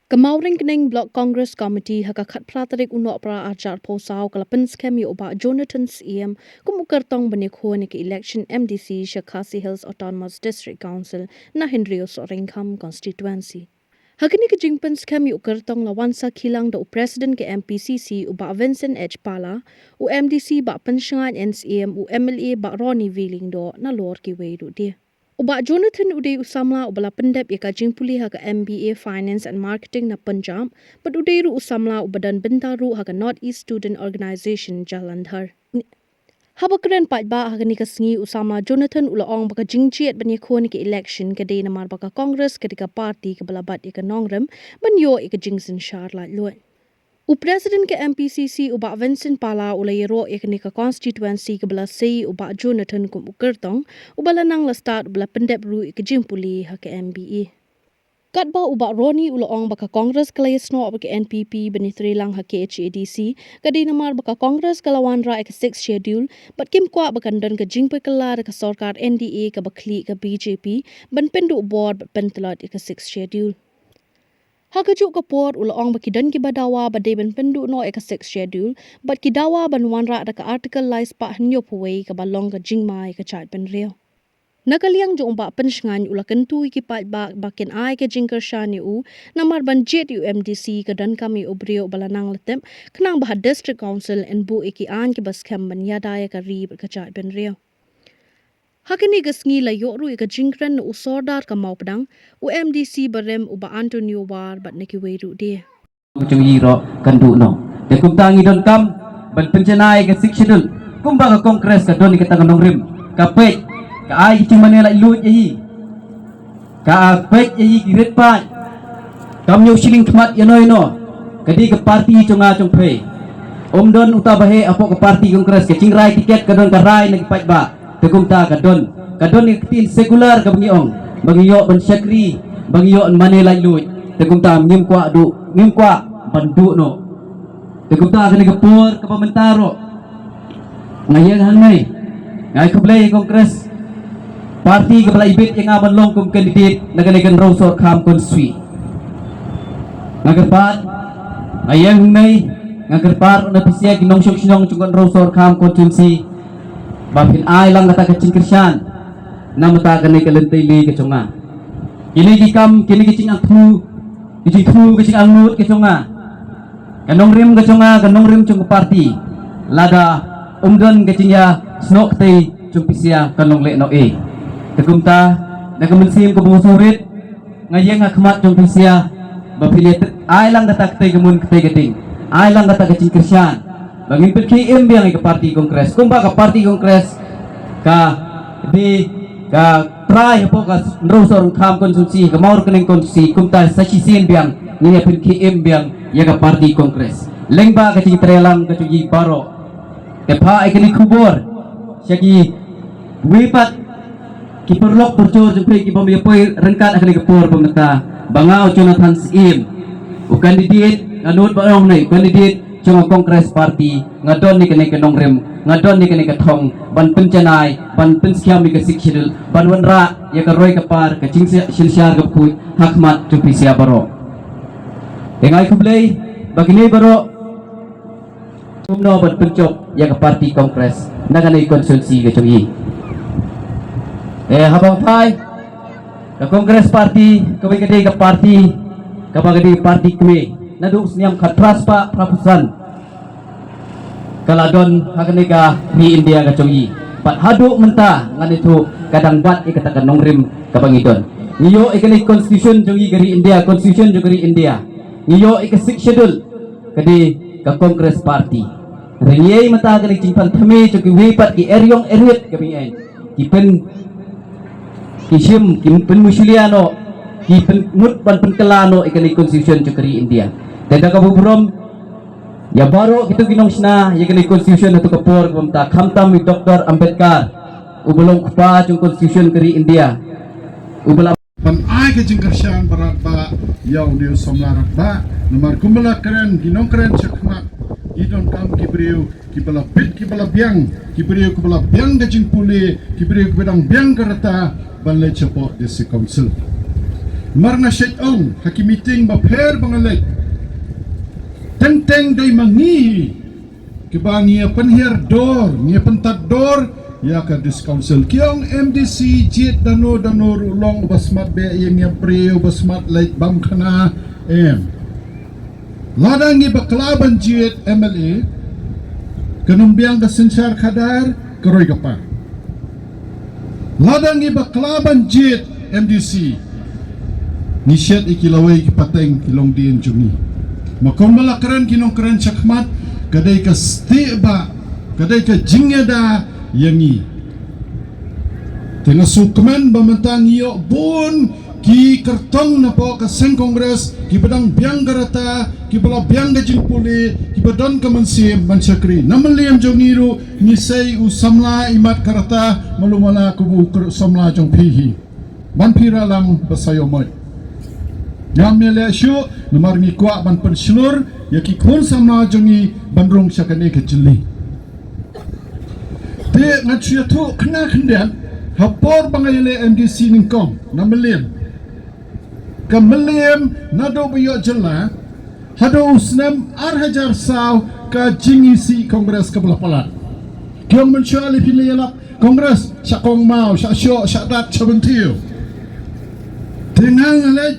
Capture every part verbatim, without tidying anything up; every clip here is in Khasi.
Ka Mawryngkneng Block Congress Committee ha ka khatphra tarik u Nohprah arhajar arphew saw ka la pynskhem ïa u Bah Jonathan Syiem kum u kyrtong ban ïakhun ïa ka election M D C sha Khasi Hills Autonomous District Council na Hynriew Sohryngkham Constituency. Ha kane ka jingpynskhem ïa u kyrtong la wan sakhi lang da u President ka M P C C u Bah Vincent H Pala, u M D C Bah Pynshngaiñ N Syiem, u M L A Bah Ronnie V Lyngdoh nalor kiwei ruh de. U Bah Jonathan u dei u samla uba la pyndep ïa ka jingpule ha ka M B A Finance and Marketing na Punjab, bad u dei ruh u samla uba don bynta ruh ha ka North East Student Organisation Jalandhar. Haba kren paidbah ha kane ka sngi, u samla Jonathan u la ong ba ka jingjied ban ïakhun ïa ka election ka dei namar ba ka Congress ka dei ka party kaba la bat ïa ka nongrim ban ïoh ïa ka jingsynshar laitluid. U President ka M P C C u Bah Vincent Pala u la ïaroh ïa kane ka constituency kaba la sei ïa u Bah Jonathan kum u kyrtong, uba la nang la stad uba la pyndep ruh ïa ka jingpule ha ka M B A. Katba u Bah Ronnie u la ong ba ka Congress ka la ïasnoh bad ka N P P ban ïatreilang ha K H A D C, ka dei namar ba ka Congress ka la wanrah ïa ka Sixth Schedule, bad kim kwah ba kan don ka jingpyrkhat da ka sorkar N D A kaba khlieh ka B J P ban pynduh bor bad pyntlot ïa ka Sixth Schedule. Ha kajuh ka por u la ong ba ki don kiba dawa ba dei ban pynduh noh ïa ka Sixth Schedule, bad ki dawa ban wanrah da ka Article lai spah hynñiewphew wei kaba long ka jingma ïa ka jaitbynriew. Na ka liang jong u Bah Pynshngaiñ u la kyntu ïa ki paidbah ba kin ai ka jingkyrshan ïa u, namar ban jied ïa u M D C ka donkam ïa u briew uba la nang la tip, khnang ba ha District Council yn buh ïa ki aiñ kiba skhem ban ïada ïa ka ri bad ka jaitbynriew. Ha kane ka sngi la ïoh ruh ïa ka jingkren na u Sordar ka Mawpdang, u M D C barim u Bah Antonio War bad na kiwei ruh de. Ka jong ngi ruh kan duh noh. Te kumta ngi donkam ban pynjanai ïa ka Sixth Schedule. Kumba ka Congress ka don ïa kata ka nongrim, ka peit, ka ai ki jingmane laitluid ïa hi. Ka peit ïa hi ki rit paid. Kam ñiew shilling khmat ïano ïano. Ka dei ka party jong nga jong phi. Ym don uta ba heh hapoh ka party Congress, ka jingrai tiket ka don ka rai na ki paidbah. Te kumta ka don, ka don ïa ka ktien sekular kaba ngi ong ba ngi ïoh ban shakri, ba ngi ïoh ban mane laitluid. Te kumta ngim kwah duh, ngim kwah ban duh noh. Te kumta kane ka por kaba mynta ruh nga ïeng hangne, nga ai khublei ïa Congress party kaba la ibit ïa nga ban long kum candidate na kane ka Hynriew Sohryngkham constituency. Nga kyrpad, nga ïeng hangne, nga kyrpad na phi sha ki nongshong shnong jong ka Hynriew Sohryngkham constituency ba phin ai lang kata ka jingkyrshan na bynta kane ka lynti lei ka jong nga. Kine ki kam, kine ki jingangnud, ki jingangnud, ki jingangnud ka jong nga, ka nongrim ka jong nga, ka nongrim jong ka party. Lada ym don ka jingïasnoh kti jong phi sha kan long lehnohei. Te kumta na ka mynsiem kaba sngewrit nga ïeng ha khmat jong phi sha ba phin ai lang kata ka tei ka mun ka tei ka ding, ai lang kata ka jingkyrshan ba ngin pynkhie im biang ïa ka party Congress. Kumba ka party Congress ka dei ka trai hapoh ka Hynriew Sohryngkham constituency, ka Mawryngkneng constituency, kumta sa shisien biang ngin ïa pynkhie im biang ïa ka party Congress lyngba ka jingtreilang ka jong ngi baroh. Te phah ïa kane ka khubor sha kiwei pat ki paralok parajor jong phi kiba ym ïa poi ryngkat ha kane ka por ba mynta, ba nga u Jonathan Syiem, u candidate, nga nud ba ong ne u candidate jong ka Congress party, nga don ïa kane ka nongrim, nga don ïa kane ka thong ban pynjanai, ban pynskhem ïa ka Sixth Schedule, ban wanrah ïa ka roi ka par, ka jingsynshar ka bakhuid ha khmat jong phi sha baroh. Te nga ai khublei ba kine baroh kumno ban pynjop ïa ka party Congress na kane ka constituency ka jong ngi. Eh, haba phai ka Congress party, kaba ka dei ka party, kaba ka dei ka party kmie, naduh u snem khatphra spah phra phew san ka la don ha kane ka ri India ka jong ngi. Bad haduh mynta ngan ïathuh ka dang bat ïa kata ka nongrim kaba ngi don. Ngi ïoh ïa kane ka constitution jong ngi ka ri India, constitution jong ka ri India. Ngi ïoh ïa ka Sixth Schedule, ka dei ka Congress party. Hynrei ngi ïa mynta kane ka jingpynthymmai jong kiwei pat ki eriong eriet kaba ngi ïeng, ki pyn, ki shim, ki pynmusulia noh, ki pynmut ban pynkylla noh ïa kane ka constitution jong ka ri India. Te da kaba burom ïa baroh kito ki nongshna ïa kane ka constitution ha kato ka por kaba mynta, khamtam i Doctor Ambedkar, uba long u kpa jong ka constitution ka ri India, uba la ban ai ka jingkyrshan ba radbah ïa une u samla radbah. Namar kumba la kren ki nongkren shakhmat, ki donkam ki briew kiba la bit, kiba la biang, ki briew kiba la biang ka jingpule, ki briew kiba dang biang ka rta ban leit shapoh District Council. Mar nga shait ong ha ki meeting bapher ba nga leit, teng teng dei ma ngi hi kiba ngi ïa pynhiar dor, ngi ïa pyntad dor ïa ka District Council. Ki ong M D C jied dano dano ruh long uba smat beh ïa ngi ïa briew, uba smat leit bam khana, em. Lada ngi bakla ban jied M L A, kan ym biang ka synshar khadar, ka roi ka par. Lada ngi bakla ban jied M D C, ngi shet ïa ki lawei ki pateng ki longdien jong ngi. Ma kumba la kren ki nongkren shakhmat, ka dei ka stieh ba, ka dei ka jingïada ïa ngi. Te nga sngewkmen ba mynta ngi ïoh bun ki kyrtong napoh ka seng Congress, kiba dang biang ka rta, kiba la biang ka jingpule, kiba don ka mynsiem ban shakri. Na mynsiem jong ngi ruh, ngi sei u samla imat ka rta, malu mala kum u kyr-, samla jong phi hi. Ban phi ra lang ba sa ïoh moit. Ngam ïaleh shuh, namar ngi kwah ban pynshlur ïa ki khun samla jong ngi ban rung sha kane ka jylliew. Te ngan shu ïathuh khynnah khyndiat, ha por ba nga ïaleh M D C nyngkong, na Mylliem. Ka Mylliem naduh ba ïoh jylla, haduh u snem ar hajar saw ka jingisih Congress kaba la palat. Ki ong mynshuwa lei phin leit ïalap Congress, sha Kongmaw, sha Shoh, sha Dat, sha Bentiu. Te nga nga leit,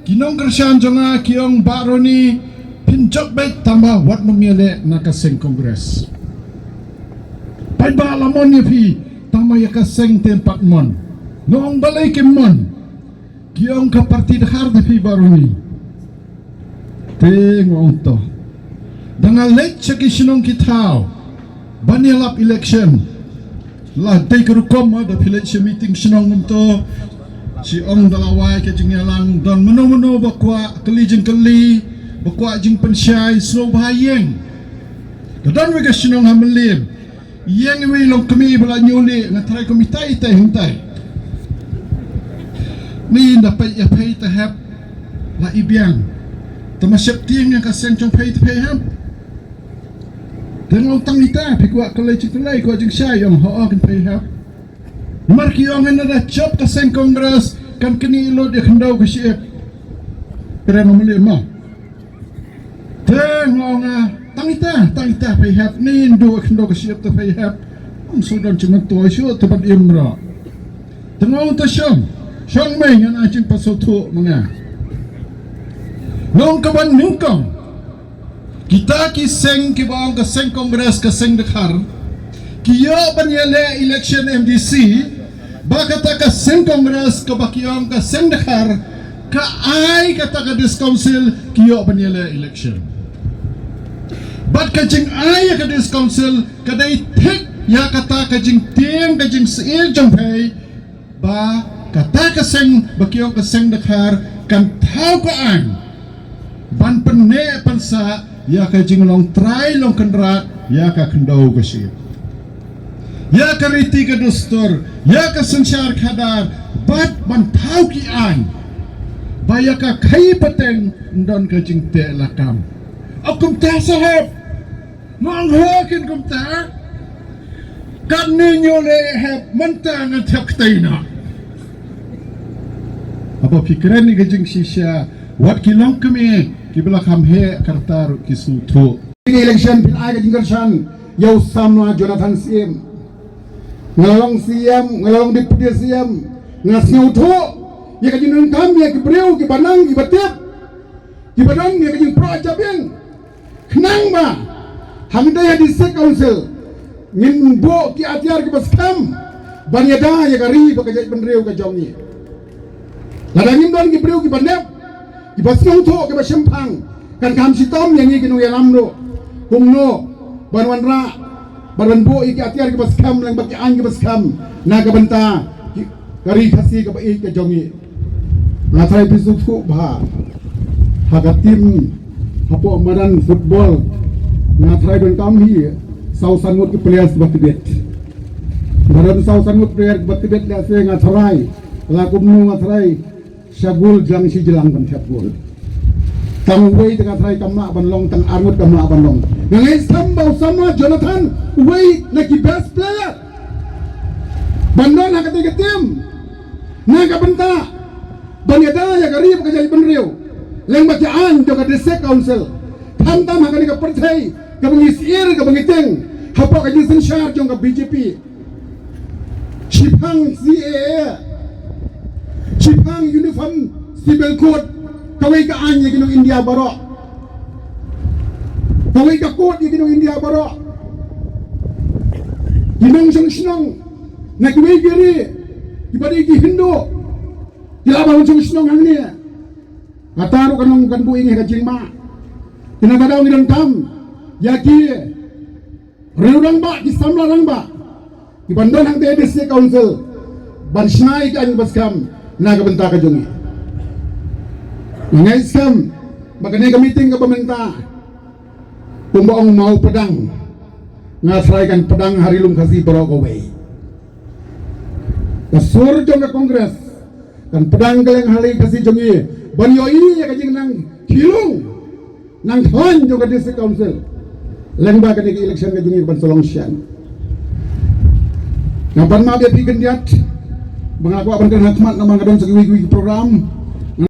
ki nongkyrshan jong nga ki ong Bah Ronnie, phin jop beit tang ba wat nym ïaleh na ka seng Congress. Paidbah la mon ïa phi, tang ba ïa ka seng te ym pat mon. Nga ong balei kim mon. Ki ong ka party dkhar da phi Bah Ronnie. Te nga ong to. Da nga leit sha ki shnong ki thaw ban ïalap election. La dei ka rukom, ah, da phi leit sha meeting shnong kumto. Shi ong da la wai ka jingïalang, don mano mano ba kwah kylli jingkylli, ba kwah jingpynshai, sngewbha ïeng. Ka don wei ka shnong ha Mylliem. Ïeng iwei i longkmie ba la ñiewlieh, nga tharai kum itai itai hangtai. Ni da peit ïa phi te hep la i biang. Te ma sheptieng ïa ka seng jong phi te phi hep. Te nga ong tang ita, phi kwah kylli jingkylli, kwah jingshai, ong ho, kin phi hep. Mar ki ong hynda da jop ka seng Congress kan knieh lut ïa khyndew ka shyiap. Kren ong Mylliem mo. Te nga ong, ah, tang ita, tang ita phi hep, ni ndu khyndew ka shyiap te phi hep. Ym shu don jingmyntoi shuh te ban im ruh. Te nga ong to shong, shong mei ngan ai jingpasawthuh ma nga. Nga ong kaba nyngkong. Kita ki seng kiba ong ka seng Congress ka seng dkhar, ki ïoh ban ïaleh election M D C, ba kata ka seng Congress kaba ki ong ka seng dkhar, ka ai kata ka District Council ki ïoh ban ïaleh election. Bad ka jingai ïa ka District Council ka dei thik ïa kata ka jingtieng ka jingsyier jong phi, ba kata ka seng ba ki ong ka seng dkhar kan thaw ka aiñ ban pynneh pynsah ïa ka jinglong trai long kynrad ïa ka khyndew ka shyiap, ïa ka riti ka dustur, ïa ka synshar khadar, bad ban thaw ki aiñ ba ïa ka khaïi pateng don ka jingteh lakam. Ong kumta sahep. Nga ong ho kin kumta. Katne ñiewlieh hep mynta ngan thep ktien noh. Haba phi kren ïa ka jingshisha, wat ki longkmie kiba la kham heh ka rta ruh ki sngewthuh. Election phin ai ka jingkyrshan ïa u samla Jonathan Syiem. Nga la long C M, nga la long Deputy C M, nga sngewthuh ïa ka jingdonkam ïa ki briew kiba nang kiba tip, kiba don ïa ka jingpyrshah jabieng. Khnang ba hangtei ha District Council ngin buh ki atiar kiba skhem ban ïada ïa ka ri bad ka jaitbynriew ka jong ngi. Lada ngim don ki briew kiba nep, kiba sngewthuh, kiba shemphang, kan kham shitom ïa ngi ki nongïalam ruh kumno ban wanrah, ban, ban buh ïa ki atiar kiba skhem lem bad ki aiñ kiba skhem na ka bynta ki, ka ri Khasi kaba ïeit ka jong ngi. Nga tharai phi sngewthuh bha ha ka team hapoh madan football, nga tharai donkam hi saw san ngut ki players ba tbit. Ba don saw san ngut player ba tbit lehse nga tharai la kumno nga tharai sha gol jang shi jlang ban thep gol. Tang uwei te nga tharai kam lah ban long, tang ar ngut kam lah ban long. Nga ngeit skhem ba u samla Jonathan uwei na ki best player ban don ha katei ka team. Na ka bynta ban ïada ïa ka ri bad ka jaitbynriew lyngba ki aiñ jong ka District Council. Khamtam ha kane ka pyrthei kaba ngi syier kaba ngi tieng hapoh ka jingsynshar jong ka B J P. Shiphang C A A, shiphang Uniform Civil Code, kawei ka aiñ ïa ki nong India baroh, kawei ka code ïa ki nong India baroh. Ki nongshong shnong na kiwei ki ri kiba dei ki Hindu ki lah ban shong shnong hangne. Kata ruh ka long kan buh ïa ngi ha ka jingma. Kine ba dang ngi donkam ïa ki riew rangbah, ki samla rangbah kiban don hangtei ha District Council ban shna ïa ka aiñ kaba skhem na ka bynta ka jong ngi. Nga ngeit skhem ba kane ka meeting kaba mynta, kumba ong Mawpdang, nga tharai kan pdang ha ri lum Khasi baroh kawei. Ka sur jong ka Congress kan pdang kylleng ha ri Khasi jong ngi ban ïohi ïa ka jingnang khilung nang khlaiñ jong ka District Council lyngba kane ka election ka jong ngi ban sa long shen. Nga pan map ïa phi khyndiat ba nga kwah ban kren ha khmat namar nga don sa kiwei kiwei ki program.